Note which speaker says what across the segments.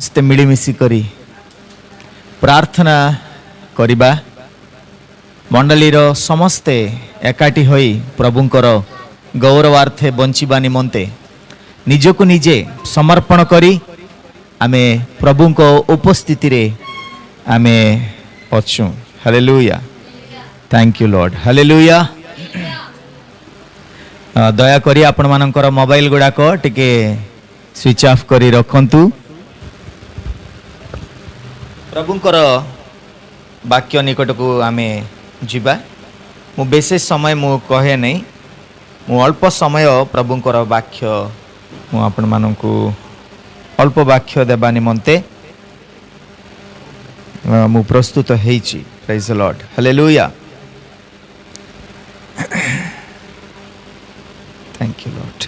Speaker 1: ସମସ୍ତେ ମିଳିମିଶି କରି ପ୍ରାର୍ଥନା କରିବା। ମଣ୍ଡଳୀର ସମସ୍ତେ ଏକାଠି ହୋଇ ପ୍ରଭୁଙ୍କର ଗୌରବାର୍ଥେ ବଞ୍ଚିବା ନିମନ୍ତେ ନିଜକୁ ନିଜେ ସମର୍ପଣ କରି ଆମେ ପ୍ରଭୁଙ୍କ ଉପସ୍ଥିତିରେ ଆମେ ଅଛୁ। Hallelujah, thank you Lord, hallelujah. ଦୟାକରି ଆପଣମାନଙ୍କର ମୋବାଇଲ ଗୁଡ଼ାକ ଟିକେ ସୁଇଚ୍ ଅଫ୍ କରି ରଖନ୍ତୁ। ପ୍ରଭୁଙ୍କର ବାକ୍ୟ ନିକଟକୁ ଆମେ ଯିବା। ମୁଁ ବିଶେଷ ସମୟ ମୁଁ କହେ ନାହିଁ, ମୁଁ ଅଳ୍ପ ସମୟ ପ୍ରଭୁଙ୍କର ବାକ୍ୟ ମୁଁ ଆପଣମାନଙ୍କୁ ଅଳ୍ପ ବାକ୍ୟ ଦେବା ନିମନ୍ତେ ମୁଁ ପ୍ରସ୍ତୁତ ହେଇଛି। Praise Lord, hallelujah, thank you Lord.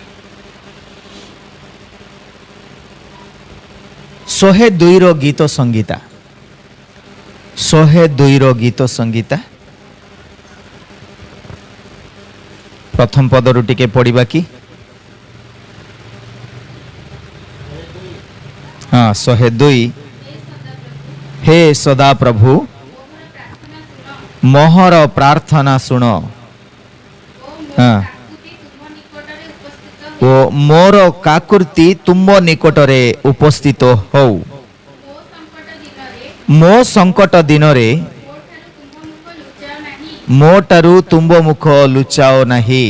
Speaker 1: 102ର ଗୀତ ସଂଗୀତା, 102ର ଗୀତ ସଂଗୀତା ପ୍ରଥମ ପଦରୁ ଟିକେ ପଢ଼ିବା କି? ହଁ, 102। ହେ ସଦାପ୍ରଭୁ, ମୋହର ପ୍ରାର୍ଥନା ଶୁଣ, ହଁ, ଓ ମୋର କାକୁତି ତୁମ୍ଭ ନିକଟରେ ଉପସ୍ଥିତ ହଉ। ମୋ ସଙ୍କଟ ଦିନରେ ମୋ ଠାରୁ ତୁମ୍ଭ ମୁଖ ଲୁଚାଅ ନାହିଁ।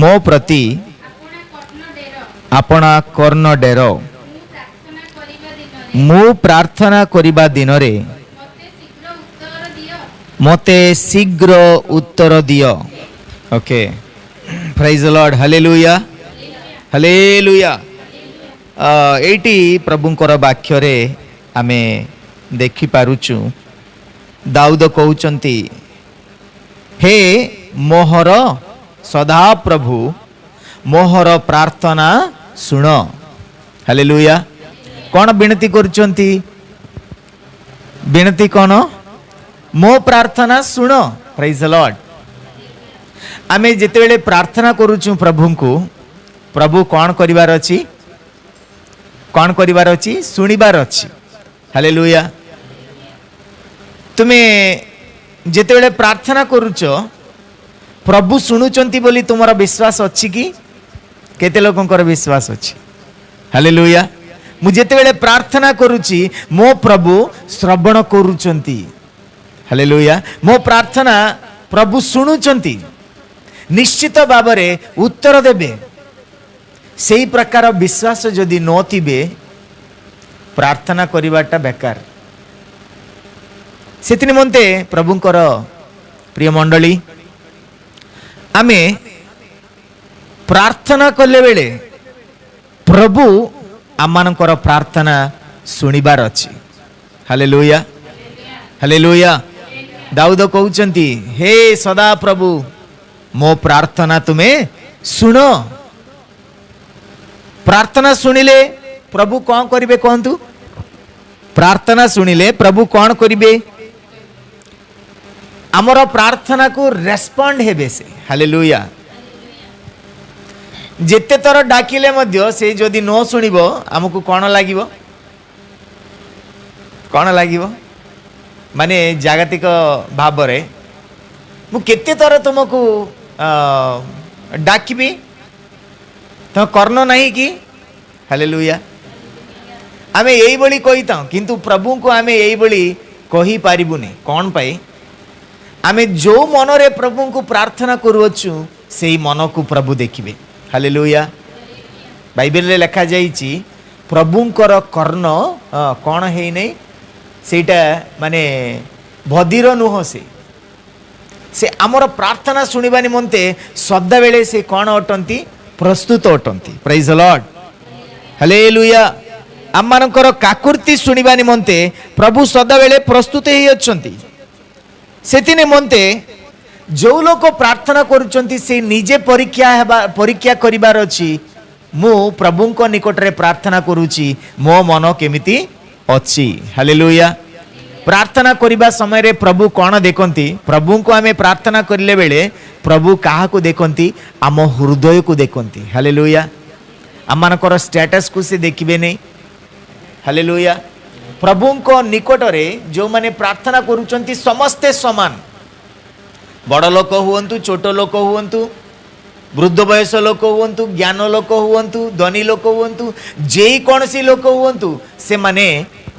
Speaker 1: ମୋ ପ୍ରତି ଆପଣା କର୍ଣ୍ଣ ଡେର। ମୁଁ ପ୍ରାର୍ଥନା କରିବା ଦିନରେ ମୋତେ ଶୀଘ୍ର ଉତ୍ତର ଦିଅ। Okay, praise Lord, hallelujah, hallelujah. ଏଇଠି ପ୍ରଭୁଙ୍କର ବାକ୍ୟରେ ଆମେ ଦେଖିପାରୁଛୁ ଦାଉଦ କହୁଛନ୍ତି, ହେ ମୋହର ସଦାପ୍ରଭୁ, ମୋହର ପ୍ରାର୍ଥନା ଶୁଣ। ହାଲେଲୁୟା। କ'ଣ ବିନତି କରୁଛନ୍ତି? ବିନତି କ'ଣ? ମୋ ପ୍ରାର୍ଥନା ଶୁଣ। Praise Lord. ଆମେ ଯେତେବେଳେ ପ୍ରାର୍ଥନା କରୁଛୁ ପ୍ରଭୁଙ୍କୁ, ପ୍ରଭୁ କ'ଣ କରିବାର ଅଛି? କ'ଣ କରିବାର ଅଛି? ଶୁଣିବାର ଅଛି। ହାଲେଲୁୟା। ତୁମେ ଯେତେବେଳେ ପ୍ରାର୍ଥନା କରୁଛ, ପ୍ରଭୁ ଶୁଣୁଛନ୍ତି ବୋଲି ତୁମର ବିଶ୍ୱାସ ଅଛି କି? କେତେ ଲୋକଙ୍କର ବିଶ୍ୱାସ ଅଛି? ହାଲେଲୁୟା। ମୁଁ ଯେତେବେଳେ ପ୍ରାର୍ଥନା କରୁଛି, ମୋ ପ୍ରଭୁ ଶ୍ରବଣ କରୁଛନ୍ତି। ହାଲେଲୁୟା। ମୋ ପ୍ରାର୍ଥନା ପ୍ରଭୁ ଶୁଣୁଛନ୍ତି, ନିଶ୍ଚିତ ଭାବରେ ଉତ୍ତର ଦେବେ। ସେଇ ପ୍ରକାର ବିଶ୍ୱାସ ଯଦି ନଥିବେ, ପ୍ରାର୍ଥନା କରିବାଟା ବେକାର। ସେଥି ନିମନ୍ତେ ପ୍ରଭୁଙ୍କର ପ୍ରିୟ ମଣ୍ଡଳୀ, ଆମେ ପ୍ରାର୍ଥନା କଲେ ବେଳେ ପ୍ରଭୁ ଆମମାନଙ୍କର ପ୍ରାର୍ଥନା ଶୁଣିବାର ଅଛି। Hallelujah, hallelujah. ଦାଉଦ କହୁଛନ୍ତି, ହେ ସଦାପ୍ରଭୁ, ମୋ ପ୍ରାର୍ଥନା ତୁମେ ଶୁଣ। ପ୍ରାର୍ଥନା ଶୁଣିଲେ ପ୍ରଭୁ କ'ଣ କରିବେ କୁହନ୍ତୁ? ପ୍ରାର୍ଥନା ଶୁଣିଲେ ପ୍ରଭୁ କ'ଣ କରିବେ? ଆମର ପ୍ରାର୍ଥନାକୁ ରେସ୍ପଣ୍ଡ ହେବେ ସେ। ହାଲେଲୁୟା। ଯେତେ ଥର ଡାକିଲେ ମଧ୍ୟ ସେ ଯଦି ନ ଶୁଣିବ, ଆମକୁ କ'ଣ ଲାଗିବ? କ'ଣ ଲାଗିବ? ମାନେ ଜାଗତିକ ଭାବରେ ମୁଁ କେତେ ଥର ତୁମକୁ ଡାକିବି, ତମ କର୍ଣ୍ଣ ନାହିଁ କି? ହାଲେଲୁୟା। ଆମେ ଏଇଭଳି କହିଥାଉ, କିନ୍ତୁ ପ୍ରଭୁଙ୍କୁ ଆମେ ଏଇଭଳି କହିପାରିବୁନି। କ'ଣ ପାଇଁ? ଆମେ ଯେଉଁ ମନରେ ପ୍ରଭୁଙ୍କୁ ପ୍ରାର୍ଥନା କରୁଅଛୁ, ସେଇ ମନକୁ ପ୍ରଭୁ ଦେଖିବେ। ହାଲେଲୁୟା। ବାଇବେଲରେ ଲେଖାଯାଇଛି, ପ୍ରଭୁଙ୍କର କର୍ଣ୍ଣ କ'ଣ ହେଇନାହିଁ, ସେଇଟା ମାନେ ବଧିର ନୁହଁ। ସେ ଆମର ପ୍ରାର୍ଥନା ଶୁଣିବା ନିମନ୍ତେ ସଦାବେଳେ ସେ କ'ଣ ଅଟନ୍ତି? ପ୍ରସ୍ତୁତ ଅଟନ୍ତି। Praise Lord, hallelujah. ଆମମାନଙ୍କର କାକୁତି ଶୁଣିବା ନିମନ୍ତେ ପ୍ରଭୁ ସଦାବେଳେ ପ୍ରସ୍ତୁତ ହେଇଅଛନ୍ତି। ସେଥି ନିମନ୍ତେ ଯେଉଁ ଲୋକ ପ୍ରାର୍ଥନା କରୁଛନ୍ତି, ସେ ନିଜେ ପରୀକ୍ଷା କରିବାର ଅଛି, ମୁଁ ପ୍ରଭୁଙ୍କ ନିକଟରେ ପ୍ରାର୍ଥନା କରୁଛି, ମୋ ମନ କେମିତି ଅଛି। ହାଲେଲୁୟା। ପ୍ରାର୍ଥନା କରିବା ସମୟରେ ପ୍ରଭୁ କ'ଣ ଦେଖନ୍ତି? ପ୍ରଭୁଙ୍କୁ ଆମେ ପ୍ରାର୍ଥନା କରିଲେ ବେଳେ ପ୍ରଭୁ କାହାକୁ ଦେଖନ୍ତି? ଆମ ହୃଦୟକୁ ଦେଖନ୍ତି। ହାଲେଲୁୟା। ଆମମାନଙ୍କର ଷ୍ଟାଟସ୍କୁ ସେ ଦେଖିବେ ନାହିଁ, ହାଲେଲୁୟା। ପ୍ରଭୁଙ୍କ ନିକଟରେ ଯେଉଁମାନେ ପ୍ରାର୍ଥନା କରୁଛନ୍ତି ସମସ୍ତେ ସମାନ। ବଡ଼ ଲୋକ ହୁଅନ୍ତୁ, ଛୋଟ ଲୋକ ହୁଅନ୍ତୁ, ବୃଦ୍ଧ ବୟସ ଲୋକ ହୁଅନ୍ତୁ, ଜ୍ଞାନ ଲୋକ ହୁଅନ୍ତୁ, ଧନୀ ଲୋକ ହୁଅନ୍ତୁ, ଯେକୌଣସି ଲୋକ ହୁଅନ୍ତୁ, ସେମାନେ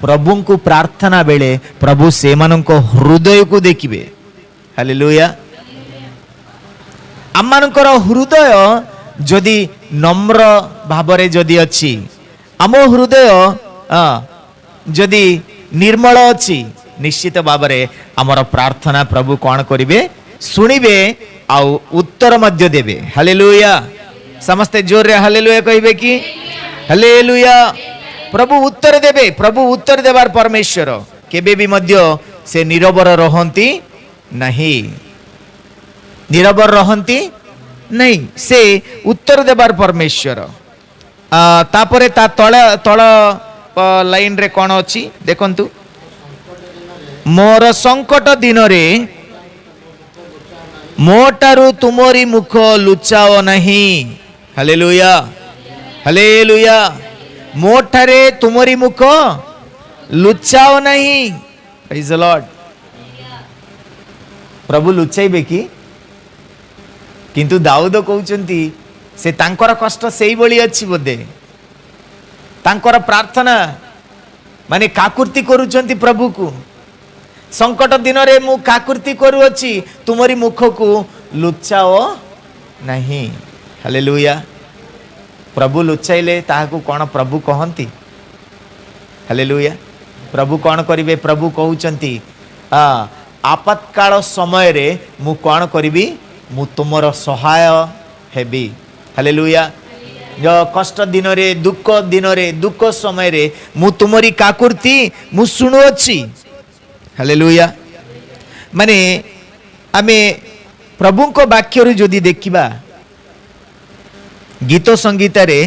Speaker 1: ପ୍ରଭୁଙ୍କୁ ପ୍ରାର୍ଥନା ବେଳେ ପ୍ରଭୁ ସେମାନଙ୍କ ହୃଦୟକୁ ଦେଖିବେ। ହାଲେଲୁୟା। ଆମମାନଙ୍କର ହୃଦୟ ଯଦି ନମ୍ର ଭାବରେ ଯଦି ଅଛି, ଆମ ହୃଦୟ ଯଦି ନିର୍ମଳ ଅଛି, ନିଶ୍ଚିତ ଭାବରେ ଆମର ପ୍ରାର୍ଥନା ପ୍ରଭୁ କ'ଣ କରିବେ? ଶୁଣିବେ ଆଉ ଉତ୍ତର ମଧ୍ୟ ଦେବେ। ହାଲେଲୁୟା। ସମସ୍ତେ ଜୋରରେ ହାଲେଲୁୟା କହିବେ କି? ହାଲେଲୁୟା। ପ୍ରଭୁ ଉତ୍ତର ଦେବେ। ପ୍ରଭୁ ଉତ୍ତର ଦେବାର ପରମେଶ୍ୱର। କେବେ ବି ମଧ୍ୟ ସେ ନିରବର ରହନ୍ତି ନାହିଁ, ନିରବର ରହନ୍ତି ନାହିଁ। ସେ ଉତ୍ତର ଦେବାର ପରମେଶ୍ୱର। ତାପରେ ତା ତଳ ତଳ ଲାଇନରେ କ'ଣ ଅଛି ଦେଖନ୍ତୁ। ମୋର ସଙ୍କଟ ଦିନରେ ମୋ ଠାରୁ ତୁମରି ମୁଖ ଲୁଚାଅ ନାହିଁ। Hallelujah, hallelujah. ମୋ ଠାରେ ତୁମରି ମୁଖ ଲୁଚାଅ ନାହିଁ। ପ୍ରେଜ୍ ଲର୍ଡ। ପ୍ରଭୁ ଲୁଚାଇବେ କି? କିନ୍ତୁ ଦାଉଦ କହୁଛନ୍ତି, ସେ ତାଙ୍କର କଷ୍ଟ ସେଇଭଳି ଅଛି ବୋଧେ, ତାଙ୍କର ପ୍ରାର୍ଥନା ମାନେ କାକୁତି କରୁଛନ୍ତି ପ୍ରଭୁକୁ। ସଙ୍କଟ ଦିନରେ ମୁଁ କାକୁତି କରୁଅଛି, ତୁମରି ମୁଖକୁ ଲୁଚାଅ ନାହିଁ। ହାଲେଲୁୟା। ପ୍ରଭୁ ଲୁଚାଇଲେ ତାହାକୁ କ'ଣ ପ୍ରଭୁ କହନ୍ତି? ହାଲେଲୁୟା। ପ୍ରଭୁ କ'ଣ କରିବେ? ପ୍ରଭୁ କହୁଛନ୍ତି, ଆପାତକାଳ ସମୟରେ ମୁଁ କ'ଣ କରିବି? ମୁଁ ତୁମର ସହାୟ ହେବି। ହାଲେଲୁୟା। କଷ୍ଟ ଦିନରେ, ଦୁଃଖ ଦିନରେ, ଦୁଃଖ ସମୟରେ ମୁଁ ତୁମରି କାକୁତି ମୁଁ ଶୁଣୁଅଛି। ହାଲେଲୁୟା। ମାନେ ଆମେ ପ୍ରଭୁଙ୍କ ବାକ୍ୟରୁ ଯଦି ଦେଖିବା, ଗୀତ ସଂହିତାରେ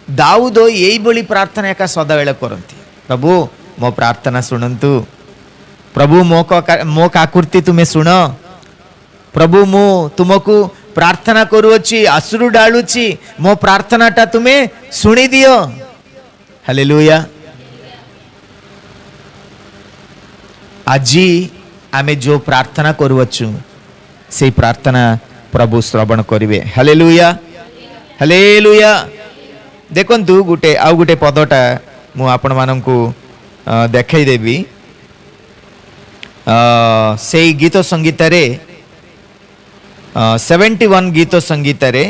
Speaker 1: ଦାଉଦ ଏଇଭଳି ପ୍ରାର୍ଥନା ଏକା ସଦାବେଳେ କରନ୍ତି। ପ୍ରଭୁ, ମୋ ପ୍ରାର୍ଥନା ଶୁଣନ୍ତୁ। ପ୍ରଭୁ, ମୋ କାକୁତି ତୁମେ ଶୁଣ। ପ୍ରଭୁ, ମୁଁ ତୁମକୁ ପ୍ରାର୍ଥନା କରୁଅଛି, ଅଶ୍ରୁ ଢାଳୁଛି, ମୋ ପ୍ରାର୍ଥନାଟା ତୁମେ ଶୁଣିଦିଅ। ହାଲେଲୁୟା। ଆଜି ଆମେ ଯେଉଁ ପ୍ରାର୍ଥନା କରୁଅଛୁ, ସେଇ ପ୍ରାର୍ଥନା ପ୍ରଭୁ ଶ୍ରବଣ କରିବେ। Hallelujah, hallelujah. ଦେଖନ୍ତୁ, ଗୋଟେ ଆଉ ଗୋଟେ ପଦଟା ମୁଁ ଆପଣମାନଙ୍କୁ ଦେଖାଇଦେବି। ସେଇ ଗୀତ ସଂହିତାରେ, 71 ଗୀତ ସଂହିତାରେ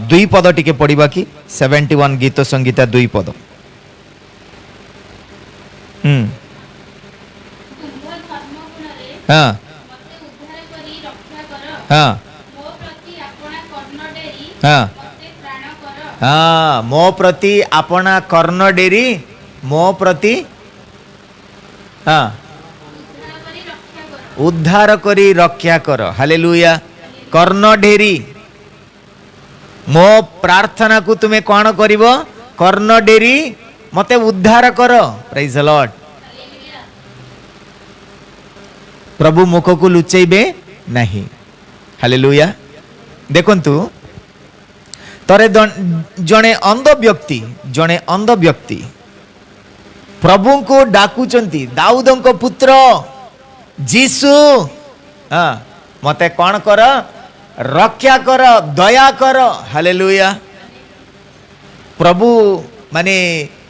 Speaker 1: 2 ପଦ ଟିକେ ପଢ଼ିବା କି? 71 ଗୀତ ସଂହିତା 2 ପଦ। ହଁ ହଁ ହଁ ହଁ, ମୋ ପ୍ରତି ଆପଣା କର୍ଣ୍ଣ ଡେରି ମୋ ପ୍ରତି, ହଁ, ଉଦ୍ଧାର କରି ରକ୍ଷା କର। ହାଲେଲୁୟା। କର୍ଣ୍ଣ ଡେରି ମୋ ପ୍ରାର୍ଥନାକୁ ତୁମେ କ'ଣ କରିବ? କର୍ଣ୍ଣ ଡେରି ମତେ ଉଦ୍ଧାର କର। ପ୍ରେଜ୍ ଲର୍ଡ। ପ୍ରଭୁ ମୁଖକୁ ଲୁଚେଇବେ ନାହିଁ। ହାଲେଲୁୟା। ଦେଖନ୍ତୁ, ଥରେ ଜଣେ ଅନ୍ଧ ବ୍ୟକ୍ତି, ଜଣେ ଅନ୍ଧ ବ୍ୟକ୍ତି ପ୍ରଭୁଙ୍କୁ ଡାକୁଛନ୍ତି, ଦାଉଦଙ୍କ ପୁତ୍ର ଯୀଶୁ, ହଁ, ମତେ କ'ଣ କର? ରକ୍ଷା କର, ଦୟା କର। ହାଲେଲୁୟା। ପ୍ରଭୁ ମାନେ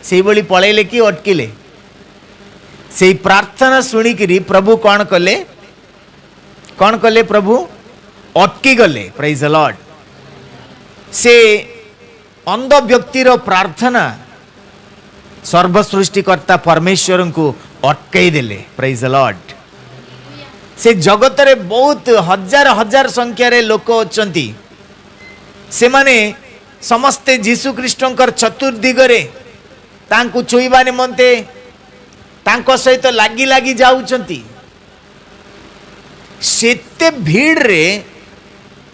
Speaker 1: ସେଇଭଳି ପଳେଇଲେ କି ଅଟକିଲେ? ସେଇ ପ୍ରାର୍ଥନା ଶୁଣିକିରି ପ୍ରଭୁ କ'ଣ କଲେ? କ'ଣ କଲେ ପ୍ରଭୁ? ଅଟକି ଗଲେ। ପ୍ରେଜ୍ ଲର୍ଡ। ସେ ଅନ୍ଧ ବ୍ୟକ୍ତିର ପ୍ରାର୍ଥନା ସର୍ବସୃଷ୍ଟିକର୍ତ୍ତା ପରମେଶ୍ୱରଙ୍କୁ ଅଟକେଇ ଦେଲେ। ପ୍ରେଜ୍ ଲର୍ଡ। ସେ ଜଗତରେ ବହୁତ ହଜାର ହଜାର ସଂଖ୍ୟାରେ ଲୋକ ଅଛନ୍ତି, ସେମାନେ ସମସ୍ତେ ଯୀଶୁଖ୍ରୀଷ୍ଟଙ୍କର ଚତୁର୍ଦିଗରେ ତାଙ୍କୁ ଛୁଇଁବା ନିମନ୍ତେ ତାଙ୍କ ସହିତ ଲାଗି ଲାଗି ଯାଉଛନ୍ତି। ସେତେ ଭିଡ଼ରେ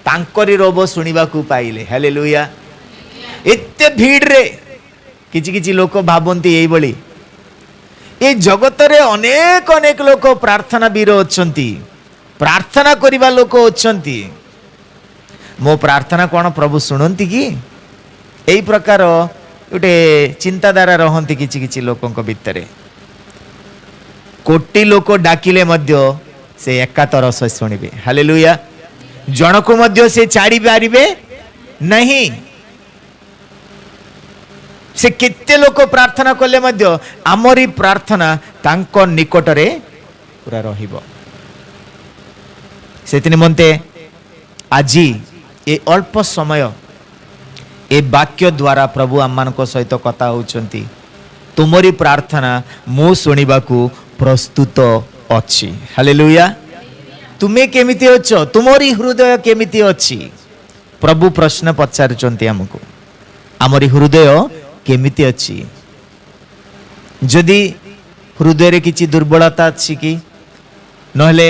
Speaker 1: ତାଙ୍କରି ରୋବ ଶୁଣିବାକୁ ପାଇଲେ। ହାଲେଲୁୟା। ଏତେ ଭିଡ଼ରେ କିଛି କିଛି ଲୋକ ଭାବନ୍ତି ଏଇଭଳି, ଏ ଜଗତରେ ଅନେକ ଅନେକ ଲୋକ ପ୍ରାର୍ଥନା ବୀର ଅଛନ୍ତି, ପ୍ରାର୍ଥନା କରିବା ଲୋକ ଅଛନ୍ତି, ମୋ ପ୍ରାର୍ଥନା କ'ଣ ପ୍ରଭୁ ଶୁଣନ୍ତି କି? ଏଇ ପ୍ରକାର ଗୋଟେ ଚିନ୍ତାଧାରା ରହନ୍ତି କିଛି କିଛି ଲୋକଙ୍କ ଭିତରେ। କୋଟି ଲୋକ ଡାକିଲେ ମଧ୍ୟ ସେ ଏକାଥର ସେ ଶୁଣିବେ। ହାଲେଲୁୟା। ଜଣକୁ ମଧ୍ୟ ସେ ଛାଡ଼ି ପାରିବେ ନାହିଁ। ସେ କେତେ ଲୋକ ପ୍ରାର୍ଥନା କଲେ ମଧ୍ୟ ଆମରି ପ୍ରାର୍ଥନା ତାଙ୍କ ନିକଟରେ ପୁରା ରହିବ। ସେଥି ନିମନ୍ତେ ଆଜି ଏ ଅଳ୍ପ ସମୟ ଏ ବାକ୍ୟ ଦ୍ୱାରା ପ୍ରଭୁ ଆମମାନଙ୍କ ସହିତ କଥା ହେଉଛନ୍ତି। ତୁମରି ପ୍ରାର୍ଥନା ମୁଁ ଶୁଣିବାକୁ ପ୍ରସ୍ତୁତ ଅଛି। ହାଲେଲୁୟା। ତୁମେ କେମିତି ଅଛ? ତୁମରି ହୃଦୟ କେମିତି ଅଛି? ପ୍ରଭୁ ପ୍ରଶ୍ନ ପଚାରୁଛନ୍ତି ଆମକୁ, ଆମରି ହୃଦୟ କେମିତି ଅଛି? ଯଦି ହୃଦୟରେ କିଛି ଦୁର୍ବଳତା ଅଛି କି, ନହେଲେ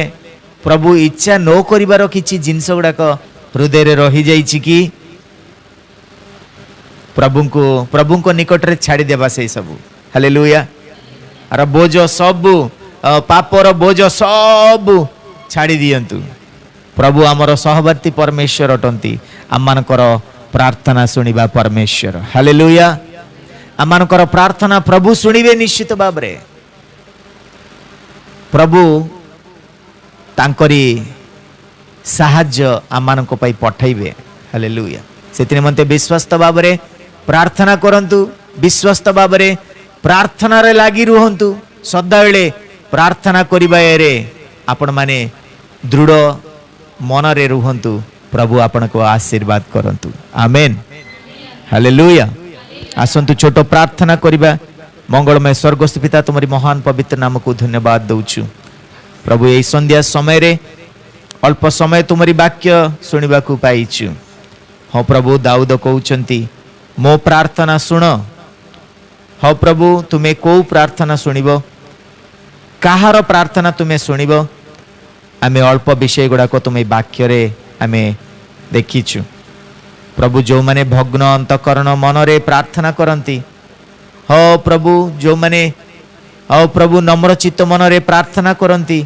Speaker 1: ପ୍ରଭୁ ଇଚ୍ଛା ନ କରିବାର କିଛି ଜିନିଷ ଗୁଡ଼ାକ ହୃଦୟରେ ରହିଯାଇଛି କି, ପ୍ରଭୁଙ୍କ ନିକଟରେ ଛାଡ଼ିଦେବା ସେଇ ସବୁ। ହାଲେଲୁୟା। ଆର ବୋଝ ସବୁ, ପାପର ବୋଝ ସବୁ ଛାଡ଼ି ଦିଅନ୍ତୁ। ପ୍ରଭୁ ଆମର ସହବର୍ତ୍ତୀ ପରମେଶ୍ୱର ଅଟନ୍ତି, ଆମମାନଙ୍କର ପ୍ରାର୍ଥନା ଶୁଣିବା ପରମେଶ୍ୱର। ହାଲେଲୁୟା। ଆମମାନଙ୍କର ପ୍ରାର୍ଥନା ପ୍ରଭୁ ଶୁଣିବେ ନିଶ୍ଚିତ ଭାବରେ। ପ୍ରଭୁ ତାଙ୍କରି ସାହାଯ୍ୟ ଆମମାନଙ୍କ ପାଇଁ ପଠାଇବେ। ହାଲେଲୁୟା। ସେଥି ନିମନ୍ତେ ବିଶ୍ୱସ୍ତ ଭାବରେ ପ୍ରାର୍ଥନା କରନ୍ତୁ, ବିଶ୍ୱସ୍ତ ଭାବରେ ପ୍ରାର୍ଥନାରେ ଲାଗି ରୁହନ୍ତୁ। ସଦାବେଳେ ପ୍ରାର୍ଥନା କରିବାରେ ଆପଣମାନେ ଦୃଢ଼ ମନରେ ରୁହନ୍ତୁ। ପ୍ରଭୁ ଆପଣଙ୍କୁ ଆଶୀର୍ବାଦ କରନ୍ତୁ। ଆମେନ୍। ହାଲେଲୁୟା। ଆସନ୍ତୁ ଛୋଟ ପ୍ରାର୍ଥନା କରିବା। ମଙ୍ଗଳମୟ ସ୍ୱର୍ଗସ୍ଥ ପିତା, ତୁମରି ମହାନ ପବିତ୍ର ନାମକୁ ଧନ୍ୟବାଦ ଦେଉଛୁ। ପ୍ରଭୁ, ଏହି ସନ୍ଧ୍ୟା ସମୟରେ ଅଳ୍ପ ସମୟ ତୁମରି ବାକ୍ୟ ଶୁଣିବାକୁ ପାଇଛୁ। ହଁ ପ୍ରଭୁ, ଦାଉଦ କହୁଛନ୍ତି, ମୋ ପ୍ରାର୍ଥନା ଶୁଣ। ହଁ ପ୍ରଭୁ, ତୁମେ କୋଉ ପ୍ରାର୍ଥନା ଶୁଣିବ? କାହାର ପ୍ରାର୍ଥନା ତୁମେ ଶୁଣିବ? ଆମେ ଅଳ୍ପ ବିଷୟ ଗୁଡ଼ାକ ତୁମେ ବାକ୍ୟରେ ଆମେ ଦେଖିଛୁ। ପ୍ରଭୁ, ଯେଉଁମାନେ ଭଗ୍ନ ଅନ୍ତଃକରଣ ମନରେ ପ୍ରାର୍ଥନା କରନ୍ତି, ହଁ ପ୍ରଭୁ, ଯେଉଁମାନେ ଆଉ ପ୍ରଭୁ ନମ୍ର ଚିତ୍ତ ମନରେ ପ୍ରାର୍ଥନା କରନ୍ତି,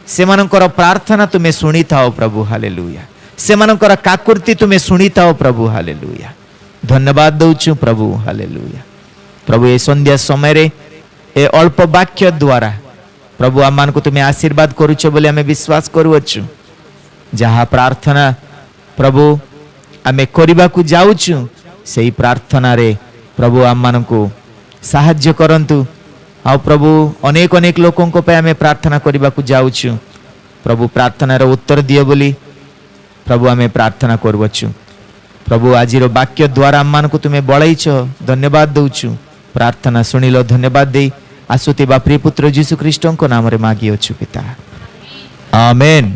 Speaker 1: ସେମାନଙ୍କର ପ୍ରାର୍ଥନା ତୁମେ ଶୁଣିଥାଅ ପ୍ରଭୁ। ହାଲେଲୁୟା। ସେମାନଙ୍କର କାକୁତି ତୁମେ ଶୁଣିଥାଅ ପ୍ରଭୁ। ହାଲେଲୁୟା। ଧନ୍ୟବାଦ ଦେଉଛୁ ପ୍ରଭୁ। ହାଲେଲୁୟା। ପ୍ରଭୁ, ଏ ସନ୍ଧ୍ୟା ସମୟରେ ଏ ଅଳ୍ପ ବାକ୍ୟ ଦ୍ୱାରା ପ୍ରଭୁ ଆମମାନଙ୍କୁ ତୁମେ ଆଶୀର୍ବାଦ କରୁଛ ବୋଲି ଆମେ ବିଶ୍ୱାସ କରୁଅଛୁ। ଯାହା ପ୍ରାର୍ଥନା ପ୍ରଭୁ ଆମେ କରିବାକୁ ଯାଉଛୁ, ସେଇ ପ୍ରାର୍ଥନାରେ ପ୍ରଭୁ ଆମମାନଙ୍କୁ ସାହାଯ୍ୟ କରନ୍ତୁ। ଆଉ ପ୍ରଭୁ, ଅନେକ ଅନେକ ଲୋକଙ୍କ ପାଇଁ ଆମେ ପ୍ରାର୍ଥନା କରିବାକୁ ଯାଉଛୁ। ପ୍ରଭୁ, ପ୍ରାର୍ଥନାର ଉତ୍ତର ଦିଅ ବୋଲି ପ୍ରଭୁ ଆମେ ପ୍ରାର୍ଥନା କରୁଅଛୁ। ପ୍ରଭୁ, ଆଜିର ବାକ୍ୟ ଦ୍ୱାରା ଆମମାନଙ୍କୁ ତୁମେ ବଳାଇଛ, ଧନ୍ୟବାଦ ଦେଉଛୁ। ପ୍ରାର୍ଥନା ଶୁଣିଲ, ଧନ୍ୟବାଦ ଦେଇ ଆସୁଥିବା ପ୍ରିୟପୁତ୍ର ଯୀଶୁ ଖ୍ରୀଷ୍ଟଙ୍କ ନାମରେ ମାଗିଅଛୁ ପିତା, ଆମେନ୍।